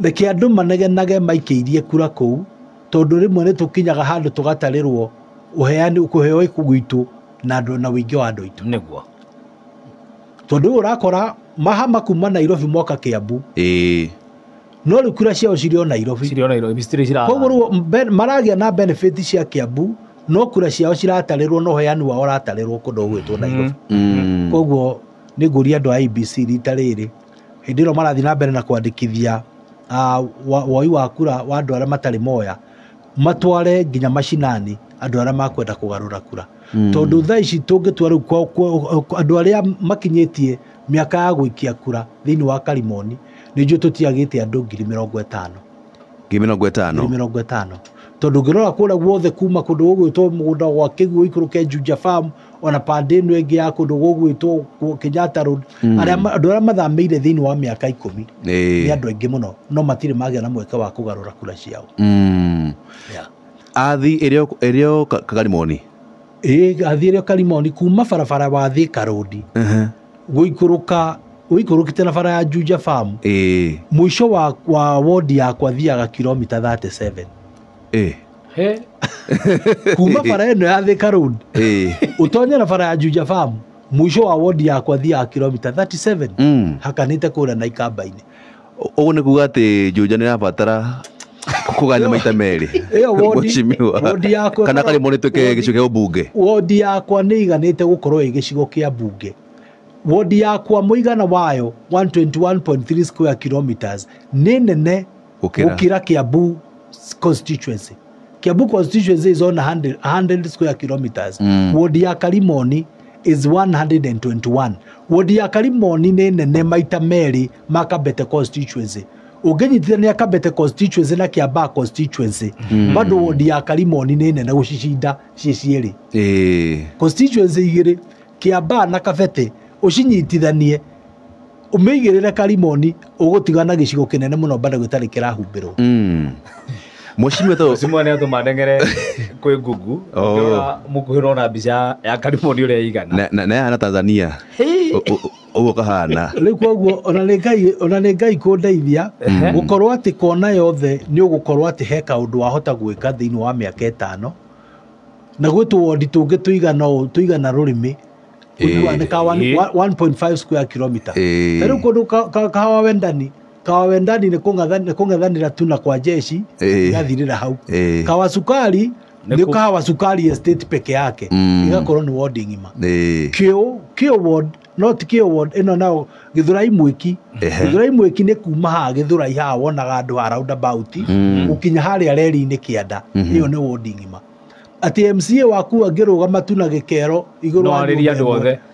Reke andũ manegenage maikĩirie kura kũu tondũ rĩmwe nĩ tũkinyaga handũ tũgatarĩrwo ũheani kũheo gwitũ na andũ na ũingĩ wa andũ aitũ. Nĩguo. Tondũ rĩu ũrakora mahama kuma Nairobi moka Kiambu. No rĩu kura ciao cirĩ o Nairobi. Cirĩ o Nairobi, citirĩ cira. Koguo rĩu maragĩa na benefit cia Kiambu no kura ciao ciratarĩrwo no ũheani wao ũratarĩrwo kũndũ gũgwĩtwo Nairobi. Koguo nĩ ngũria andũ a IEBC rita rĩrĩ hĩndĩ ĩno marathiĩ na mbere na kwandĩkithia woi wa kura wa andũ arĩa matarĩ moya matware nginya macinani andũ arĩa makwenda kũgarũra kura. Tondũ thaa ici tũngĩtua rĩu andũ arĩa makinyĩtie mĩaka ya gũikia kura thĩinĩ wa Karimoni nĩ njũĩ tũtiagĩte andũ 50,000. 50,000. 50,000. Tondũ ũngĩrora kũrĩa guothe kuma kũndũ gũgwĩtwo mũgũnda gwa Kĩguũ ikũrũke Juja Farm ona pande ĩno ĩngĩ ya kũndũ gũgwĩtwo Kenyatta Road, andũ arĩa mathamĩire thĩinĩ wa mĩaka 10 nĩ andũ aingĩ mũno no matirĩ magĩa na mweke wa kũgarũra kura ciao. Athi ĩrĩo Karimoni. Athi ĩrĩo Karimoni kuma barabara wa Thika Road. Gũikũrũka ũikũrũkĩte na bara ya Juja Farm. Mũico wa wodi yakwa thiaga kilomita 37. Kuma bara ĩno ya Thika Road. Ũtonye na bara ya Juja Farm mũico wa wodi yakwa thiaga kilomita 37. Hakanĩte kũrĩa na Ikamba-inĩ. Ũguo nĩ kuga atĩ Juja nĩ ĩrabatara kũganya maita merĩ. Ĩyo wodi yakwa kana Karimoni ĩtuĩke gĩcigo kĩa ũmbunge. Wodi yakwa nĩ iganĩte gũkorwo ĩ gĩcigo kĩa mbunge. Wodi yakwa mũigana wayo 121.3 square kilometers nĩ nene gũkĩra Kiambu constituency. Kiambu constituency is on 100 square kilometers. Wodi ya Karimoni is 121. Wodi ya Karimoni nĩ nene maita merĩ ma Kabete constituency. Ũngĩnyitithania Kabete constituency na Kiambaa constituency, bado wodi ya Karimoni nĩ nene gũcicinda ciĩ cierĩ. Constituency igĩrĩ Kiambaa na Kabete ũcinyitithanie ũmĩigĩrĩre Karimoni ũgũtigana gĩcigo kĩnene mũno bado gĩtarĩ kĩrahumbĩrwo. Mheshimiwa to Mheshimiwa nĩ atũma ndengere kwĩ Google. Mũkuhĩ ũrona mbica ya Karimoni ũrĩa ĩigana. Na ya Tanzania. Ũguo kahana. Rĩu koguo ona nĩ Ngai kũndeithia gũkorwo atĩ kona yothe nĩ ũgũkorwo atĩ he kaũndũ wahota gwĩka thĩinĩ wa mĩaka 5 na gwĩ tũwondi tũngĩ tũigana ũũ tũigana rũrĩmĩ 1.5 square kilometer. Rĩu kũndũ Kahawa Wendani, Kahawa Wendani nĩ kũng'ethanĩra tu na kwa jeshi ĩgathirĩra hau. Kahawa Sukari nĩ Kahawa Sukari estate peke yake ĩgakorwo nĩ ward ng'ima. Kĩũ ward not Kĩũ ward ĩno nao Gĩthũrai Mwĩki. Gĩthũrai Mwĩki nĩ kuma haha Gĩthũrai haha wonaga andũ ha roundabout gũkinya harĩa reri-inĩ kĩanda ĩyo nĩ ward ng'ima. Atĩ MCA waku angĩrũgama tu na gĩkero igũrũ wa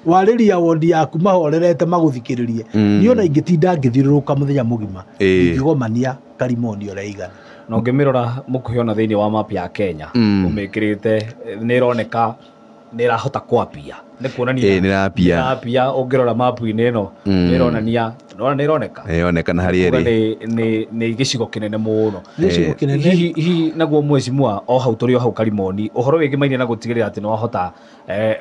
warĩria wodi yaku mahorerete magũthikĩrĩrie. Niĩ ona ingĩtinda ngĩthiũrũrũka mũthenya mũgima ingĩgomania Karimoni ũrĩa ĩigana. Na ũngĩmĩrora mũkuhĩ ona thĩinĩ wa map ya Kenya ũmĩkĩrĩte nĩ ĩroneka nĩ ĩrahota kwapia. Nĩ kuonania nĩ ĩrapia ũngĩrora mapu-inĩ ĩno nĩ ĩronania nĩ ĩroneka. Ĩronekana harĩa ĩrĩ. Nĩ gĩcigo kĩnene mũno. Gĩcigo kĩnene. Hihi naguo mheshimiwa o hau tũrĩ o hau Karimoni ũhoro wĩgĩmainie na gũtigĩrĩra atĩ nĩ wahota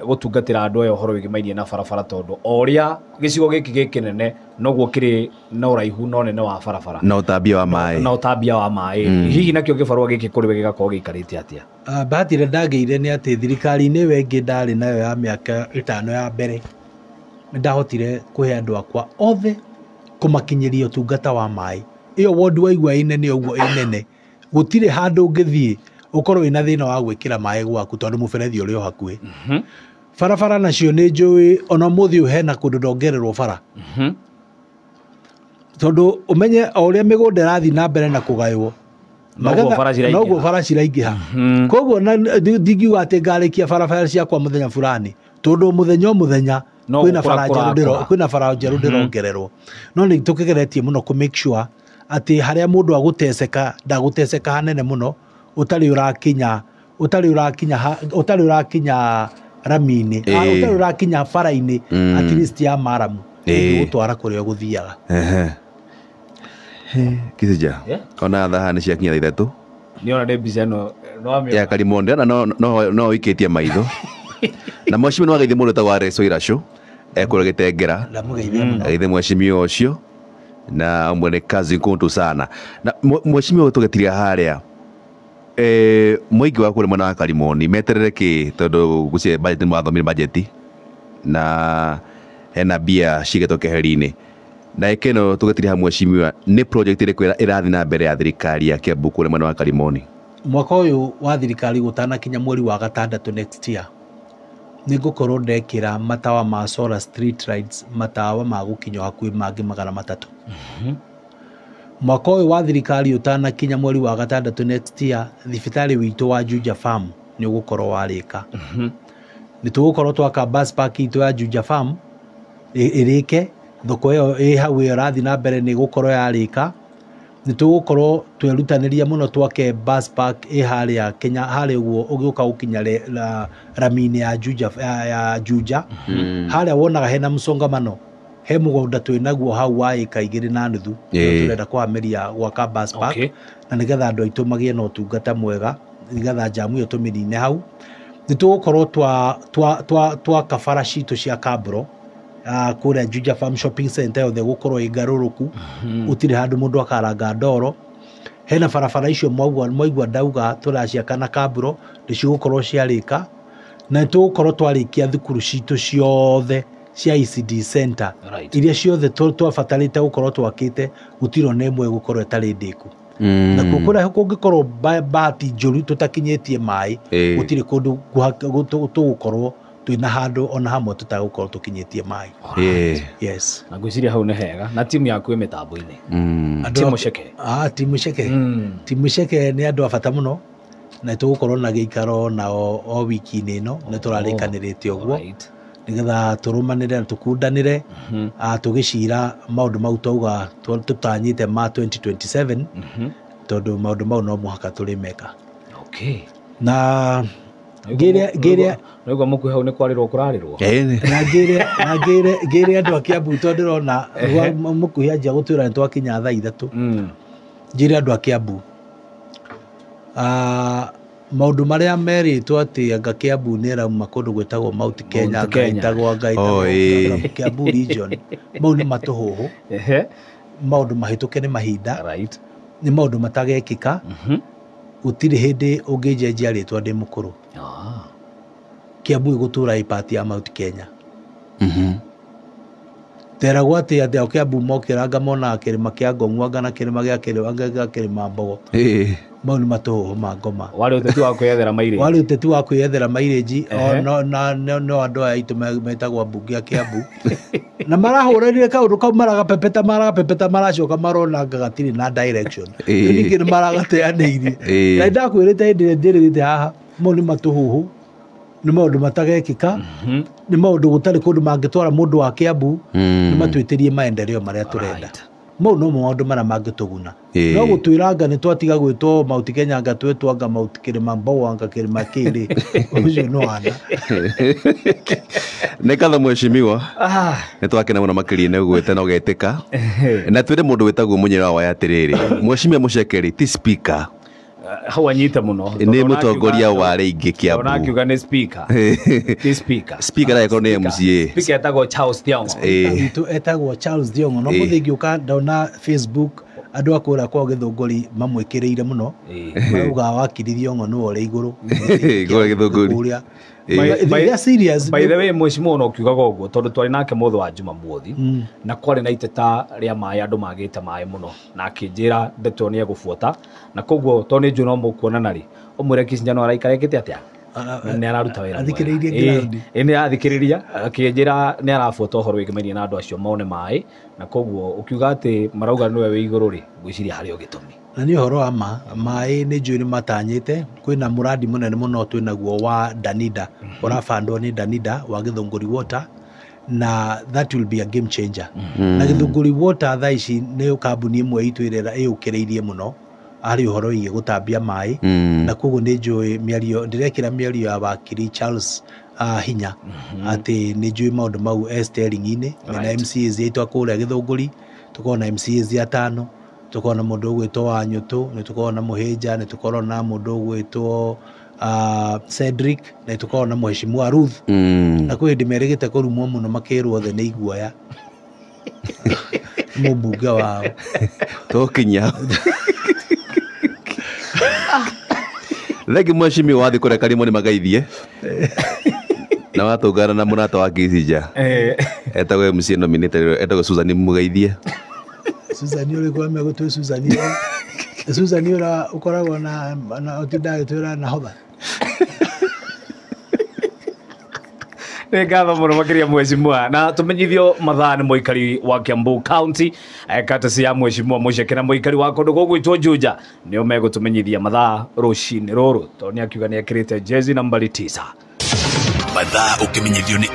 gũtungatĩra andũ aya ũhoro wĩgĩmainie na barabara tondũ o ũrĩa gĩcigo gĩkĩ gĩ kĩnene noguo kĩrĩ na ũraihu na ũnene wa barabara na ũtambia wa maĩ. Na ũtambia wa maĩ. Hihi nakĩo gĩbarũa gĩkĩ kũrĩ we gĩgakorwo gĩikarĩte atĩa? Bahati ĩrĩa ndagĩire nĩ atĩ thirikari-inĩ ĩyo ĩngĩ ndarĩ nayo ya mĩaka 5 ya mbere nĩ ndahotire kũhe andũ akwa othe kũmakinyĩria ũtungata wa maĩ. Ĩyo ward waigua ĩ nene ũguo ĩ nene gũtirĩ handũ ũngĩthiĩ ũkorwo wĩna thĩna wa gwĩkĩra maĩ gwaku tondũ mũberethi ũrĩ o hakuhĩ. Barabara nacio nĩ njũĩ ona ũmũthĩ ũyũ hena kũndũ ndongererwo bara. Tondũ ũmenye o ũrĩa mĩgũnda ĩrathiĩ na mbere na kũgaywo Noguo bara ciraingĩha. Noguo bara ciraingĩha. Koguo ndingiuga atĩ ngarĩkia barabara ciakwa mũthenya fulani, tondũ mũthenya o mũthenya No kwĩna gũkũra bara njerũ kũrakũra. Kwĩna bara njerũ ndĩrongererwo. No nĩ tũkĩgeretie mũno kũ make sure atĩ harĩa mũndũ agũteceka ndagũteceka hanene mũno, ũtarĩ ũrakinya ũtarĩ ũrakinya rami-inĩ, ũtarĩ ũrakinya bara-inĩ at least ya maramu ĩgũtwara kũrĩa ũgũthiaga. Kisija, Yeah. ona thaa nĩ ciakinya 3:00. Nĩ ona nĩ mbica ĩno no amĩona. Ya Karimondi ona no ũikĩtie maitho. Na mheshimiwa no ageithie mũndũ wĩtagwo Areso Iracũ ekũrĩa Gĩtengera. Ndamũgeithia mũno. Ageithie mheshimiwa ũcio na ũmwe nĩ kazi nkuntu sana. Na mheshimiwa tũgĩtiria harĩa, mũingĩ wa kũrĩa mwena wa Karimoni meterere kĩ, tondũ gũtirĩ budget, nĩ mwathomire budget na hena mbia cigetwo keheri-inĩ. Na ĩkĩno tũgĩtiria hamwe mheshimiwa, nĩ project ĩrĩkũ ĩrathiĩ na mbere ya thirikari ya Kiambu kũrĩa mwena wa Karimoni? Mwaka ũyũ wa thirikari gũtanakinya mweri wa gatandatũ next year, nĩ ngũkorwo ndekĩra matawa ma solar street lights, matawa ma gũkinywo hakuhĩ mangĩ 300. Mwaka ũyũ wa thirikari ũtanakinya mweri wa gatandatũ next year, thibitarĩ witũ wa Juja Farm nĩ ũgũkorwo warĩka. Nĩ tũgũkorwo twaka bus park itũ ya Juja Farm ĩrĩke, thoko ĩyo ĩ hau ĩyo ĩrathiĩ na mbere nĩ ĩgũkorwo yarĩka. Nĩ tũgũkorwo twerutanĩria mũno twake bus park ĩ harĩa Kenya, harĩa ũguo ũgĩũka gũkinya rami-inĩ ya Juja, ya Juja. Harĩa wonaga hena msongamano, he mũgũnda twĩ naguo hau wa ĩka 2.5, tũrenda kũhamĩria gwaka bus park, na nĩgetha andũ aitũ magĩe na ũtungata mwega, nĩgetha jamu ĩyo tũmĩnine hau. Nĩ tũgũkorwo twaka bara citũ cia kabro kũrĩa Juja Farm Shopping Center yothe gũkorwo ĩ ngarũrũku, gũtirĩ handũ mũndũ akaranga ndoro. Hena barabara icio mwaigua ndauga tũraciaka na kabro, nĩ cigũkorwo ciarĩka. Na nĩ tũgũkorwo twarĩkia thukuru citũ ciothe cia ECD center, iria ciothe twabatarĩte gũkorwo twakĩte, gũtirĩ ona ĩmwe ĩgũkorwo ĩtarĩ ndĩku. Nakuo kũrĩa kũngĩkorwo bahati njũru tũtakinyĩtie maĩ, gũtirĩ kũndũ tũgũkorwo twĩna handũ ona hamwe tũtagũkorwo tũkinyĩtie maĩ. Yes. Na ngwĩciria hau nĩ hega na timu yaku ĩ mĩtambo-inĩ. Timu Ceke. Timu Ceke. Timu Ceke nĩ andũ a bata mũno, na tũgũkorwo na gĩikaro nao o wiki-inĩ ĩno, nĩ tũrarĩkanĩrĩte ũguo, nĩgetha tũrũmanĩre na tũkundanĩre, tũgĩcira maũndũ mau twauga tũtanyĩte ma 2027, tondũ maũndũ mau no mũhaka tũrĩmeka. Na ngĩre Naigua mũkuhĩ hau nĩ kwarĩrwo kũrarĩrwo. Na ngĩre andũ a Kiambu, tondũ ndĩrona mũkuhĩ anjia gũtwĩra nĩ twakinya thaa 3. Njĩre andũ a Kiambu, maũndũ marĩa merĩtwo atĩ anga Kiambu nĩ ĩrauma kũndũ gwĩtagwo Mount Kenya, Mount Kenya. anga ĩtagwo Kiambu region, mau nĩ matũhũhũ, maũndũ mahĩtũke nĩ mahinda, nĩ maũndũ matagekĩka. Gũtirĩ hĩndĩ ũngĩnjenjia rĩtwa ndĩ mũkũrũ. Kiambu ĩgũtũra ĩ part ya Mount Kenya. Teragwo atĩ andũ a Kiambu mokĩranga monaga kĩrĩma kĩa Ngong'u na kĩrĩma gĩa kĩrĩma kĩrĩma Mbogo. Mau nĩ matũhũhũ ma ngoma. Warĩ ũteti wa kwĩyethera mairĩnji. Warĩ ũteti wa kwĩyethera mairĩnji, no andũ aya aitũ metagwo ambunge a Kiambu. Na marahũranire kaũndũ kau, maragapepeta, maracoka marona anga gatirĩ na direction. Ningĩ nĩ maragateanĩirie. Na ndakwĩrĩte hĩndĩ ĩrĩa njĩrĩrĩte haha, mau nĩ matũhũhũ, nĩ maũndũ matagekĩka, nĩ maũndũ gũtarĩ kũndũ mangĩtwara mũndũ wa Kiambu, nĩ matwĩtĩrie maendeleo marĩa tũrenda. Mau no maũndũ marĩa mangĩtũguna. No gũtwĩra anga nĩ twatiga gwĩtwo Mount Kenya, anga twĩtwo anga Mount Kĩrĩma Mbogo, anga kĩrĩma kĩrĩ, ũcio no wana. Nĩ ngatho mheshimiwa. Nĩ twakena mũno makĩria nĩ gũgwĩta na ũgetĩka. Na twĩre mũndũ wĩtagwo Mũnyĩra wa atĩrĩrĩ, mheshimiwa Mũcekeri ti speaker. Hau anyite mũno. Nĩ mũtongoria wa rĩingĩ Kiambu. Ona akiuga nĩ speaker. Ti speaker. Speaker agĩkorwo nĩ MCA. Speaker etagwo Charles Thiong'o. Witũ etagwo Charles Thiong'o. No mũthĩ ngĩũka ndona Facebook andũ a kũrĩa kwao Gĩthũngũri mamwĩkĩrĩire mũno. Marauga wakiri Thiong'o nĩwe ũrĩ igũrũ. Kũrĩa Gĩthũngũri. Kũrĩa. They are serious. By the way, mheshimiwa ona ũkiugaga ũguo tondũ twarĩ nake mũthĩ wa Jumamothi, na kwarĩ na iteta rĩa maĩ, andũ magĩte maĩ mũno, na akĩnjĩra ndeto nĩ egũbuata, na koguo tondũ nĩ njũĩ no mũkuonana rĩ, ũmwĩre Kissinger no araikara ekĩte atĩa? Na nĩ araruta wĩra mwega. Athikĩrĩirie ground. Ĩĩ, nĩ arathikĩrĩria akĩnjĩra nĩ arabuata ũhoro wĩgĩmainie na andũ acio mone maĩ, na koguo ũkiuga atĩ marauga nĩwe wĩ igũrũ rĩ, ngwĩciria harĩ o gĩtũmi. Na nĩ ũhoro wa ma, maĩ nĩ njũĩ nĩ matanyĩte. Kwĩna mũrandi mũnene mũno twĩnaguo wa Danida, ũrabandwo nĩ Danida wa Gĩthũngũri Water, na that will be a game changer. Na Gĩthũngũri Water thaa ici nĩ kambuni ĩmwe itũ ĩrĩa ĩũkĩrĩirie mũno harĩ ũhoro wĩgiĩ gũtambia maĩ. Na koguo nĩ njũĩ mĩario, ndĩrekĩra mĩario ya wakiri Charles Hinya atĩ nĩ njũĩ maũndũ mau e steering-inĩ mena MCAs aitũ a kũrĩa Gĩthũngũri, tũkoragwo na MCAs atano, tũkoragwo na mũndũ ũgwĩtwo Wanyũtũ, nĩ tũkoragwo na Mũhĩnja, nĩ tũkoragwo na mũndũ ũgwĩtwo Cedric, na nĩ tũkoragwo na Mheshimiwa Ruth. Na kwĩ hĩndĩ merĩgĩte kũrumwo mũno makĩrwo othe nĩ iguoya mũmbunge wao. Tokinya thengi mheshimiwa wathi kũrĩa Karimũ nĩ magaithie na watũngana na mũrata wa Kicinja etagwo MC nominated etagwo Susan Mugeithie. Susan ũrĩkũ amegũtwĩ Susan Susan ũrĩa ũkoragwo na ũtindaga agĩtwĩra nahodha. Nĩ ngatho mũno makĩria mheshimiwa, na tũmenyithio mathaa nĩ mũikari wa Kiambu County, katasi ya mheshimiwa Mũceke na mũikari wa kũndũ gũgwĩtwo Juja nĩo megũtũmenyithia mathaa rũcinĩ rũrũ, tondũ nĩ akiuga nĩ ekĩrĩte jezi nambari 9. Mathaa ũkĩmenyithio nĩ